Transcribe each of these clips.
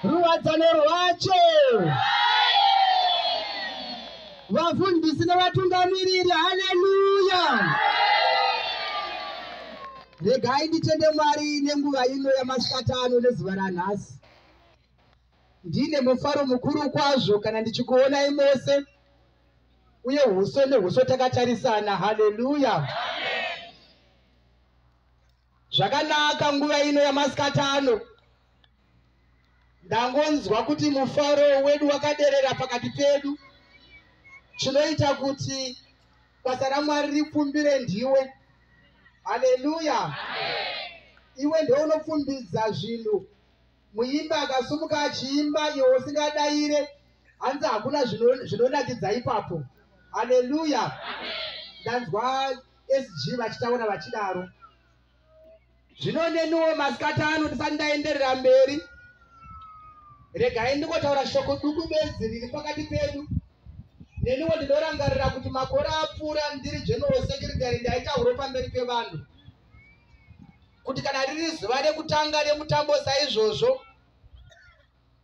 Ruwadzano rwacho. Vafundisi nevatungamiriri, haleluya. Regai nditende Mwari nenguva ino yamasikati ano nezuva ranhasi. Ndine mufaro mukuru kwazvo kana ndichikuonai mose uye huso nehuso takatarisana. Haleluya. Zvakanaka nguva ino yamasikati ano. Ndangonzwa kuti mufaro wedu wakaderera pakati pedu. Chinoita kuti basa raMwari ripfumbire ndiwe. Haleluya. Iwe ndiwe unopfumbidza zvinhu. Muimbi akasumuka achiimba iwe usingadaire, hanzi hakuna zvinonakidza ipapo. Haleluya. Ndanzwa SG vachitaura vachidaro. Zvino neniwo masikati ano ndisati ndaenderera mberi, regai ndingotaura shoko duku bedzi riri pakati pedu. Neniwo ndinorangarira kuti makore apfuura ndiri General Secretary ndaitauro pamberi pevanhu kuti kana riri zuva rekutanga remutambo saizvozvo,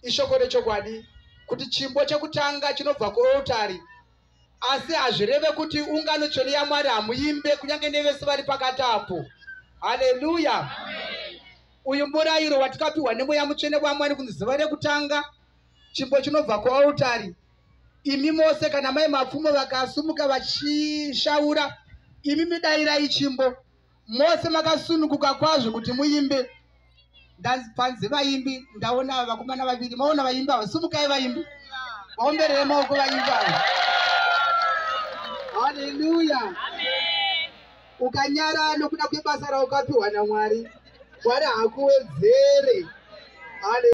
ishoko rechokwadi kuti chimbo chekutanga chinobva kualtari, asi hazvireve kuti ungano tsvene yaMwari hamuimbe kunyange nevese vari pakati apo. Haleluya. Uyu murayiro watikapiwa nemweya mutsvene waMwari kunzi zuva rekutanga chimbo chinobva kualtari. Imi mose kana mai Mapfumo vakasumuka vachishaura, imi midairai chimbo. Mose makasununguka kwazvo kuti muimbe. Panze vaimbi, ndaona vakomana vaviri. Maona vaimbi ava? Sumukai vaimbi, vaomberere maoko vaimbi ava. Haleluya. Ukanyara nokuda kwebasa raukapiwa naMwari, Mwari hakuwedzere.